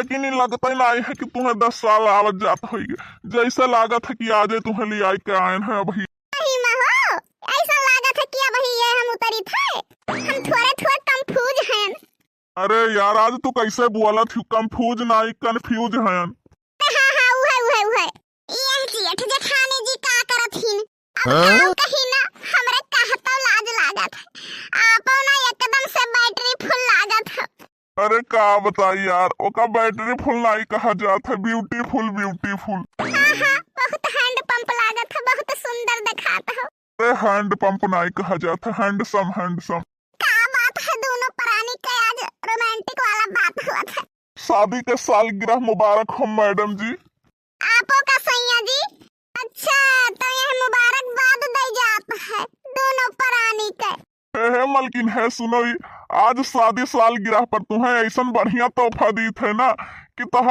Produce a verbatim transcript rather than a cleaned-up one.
लेकिन ई लगतै नाहीं है कि तुहैं दस साल आवत जात होइगे। जैसे लागत है कि आजे तुहैं लिआइ के आएन है अबही। नहीं माँ हो, ऐसा लागत है कि अबही ये हम उतरी थे। हम थोड़े थोड़े confuse हैं। अरे यार, आज तू कैसे बोलत हू? Confuse नाहीं, confuse हैं। हाँ, हाँ, उहै, उहै, उहै। ये जेठ जेठानी जी का करत हिन? अब हाँ? का कही ना, हमरे कहतो लाज लागत है। आपो ना एकदम से battery full लागत है। अरे का बताई यार, ओका battery full नाहीं कहा जात है, beautiful, beautiful। हाँ, हाँ, बहुत hand pump लागत है, बहुत सुंदर देखात हो। अरे hand pump नाहीं कहा जात है, handsome, handsome। का बात है, दोनों परानी के आज romantic वाला बात हुआ था। शादी के सालगिरह मुबारक हो madam जी। आपो का सैया जी। अच्छा, तो यह मुबारकबाद दे जात है दोनों परानी के। हे, हे मलकिन, हे सुनो, ई आज शादी सालगिरह पर तुहैं ऐसन बढ़िया तोहफा दीत है ना कि तोहार